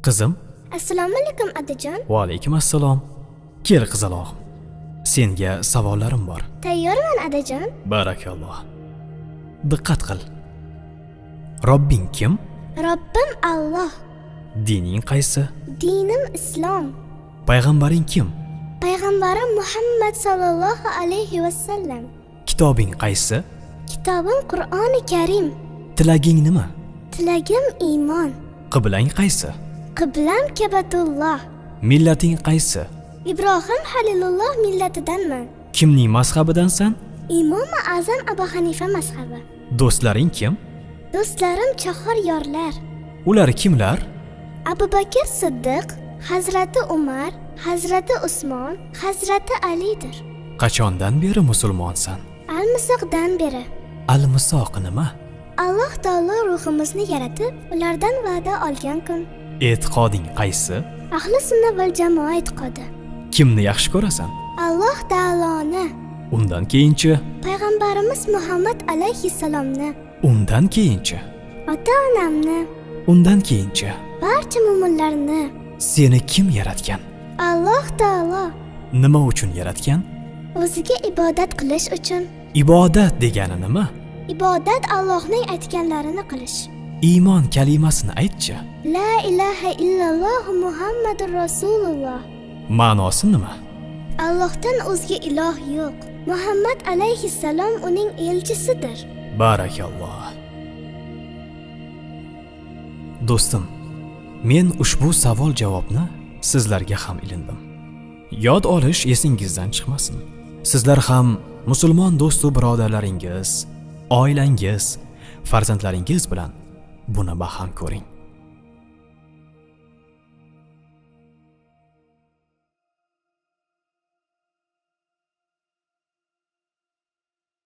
Qizim. Assalomu alaykum, adajon. Va alaykum assalom. Kel, qizalog'im. Senga savollarim bor. Tayyorman, adajon. Barakalloh. Diqqat qil. Robbing kim? Robbim Alloh. Dining qaysi? Dinim islom. Payg'ambaring kim? Payg'ambarim Muhammad sallallohu alayhi vasallam. Kitobing qaysi? Kitobim Qur'oni Karim. Tilaging nima? Tilagim iymon. Qiblang qaysi? Qiblam Kabatulloh. Millating qaysi? Ibrohim Halilulloh millatidanman. Kimning mazhabidansan? Imomi Azam Abu Hanifa mazhabi. Do'stlaring kim? Do'stlarim chahor yorlar. Ular kimlar? Abu Bakr Siddiq, Hazrati Umar, Hazrati Usmon, Hazrati Alidir. Qachondan beri musulmonsan? Almisoqdan beri. Almisoq nima? Alloh taolo ruhimizni yaratib, ulardan va'da olgan kun. E'tiqoding qaysi? Ahli sunna val jamoa e'tiqodi. Kimni yaxshi ko'rasan? Alloh taoloni. Undan keyinchi? Payg'ambarimiz Muhammad alayhissalomni. Undan keyinchi? Ota-onamni. Undan keyinchi? Barcha mo'minlarni. Seni kim yaratgan? Alloh taolo. Nima uchun yaratgan? O'ziga ibodat qilish uchun. Ibodat degani nima? Ibodat Allohning aytganlarini qilish. Iymon kalimasini aytchi. La ilaha illalloh Muhammadur Rasululloh. Ma'nosi nima? Allohdan o'zga iloh yo'q. Muhammad alayhissalom uning elchisidir. Barakalloh. Do'stim, men ushbu savol javobni sizlarga ham ilindim. Yod olish esingizdan chiqmasin. Sizlar ham musulmon do'stu birodarlaringiz, oilangiz, farzandlaringiz bilan buni baham ko'ring.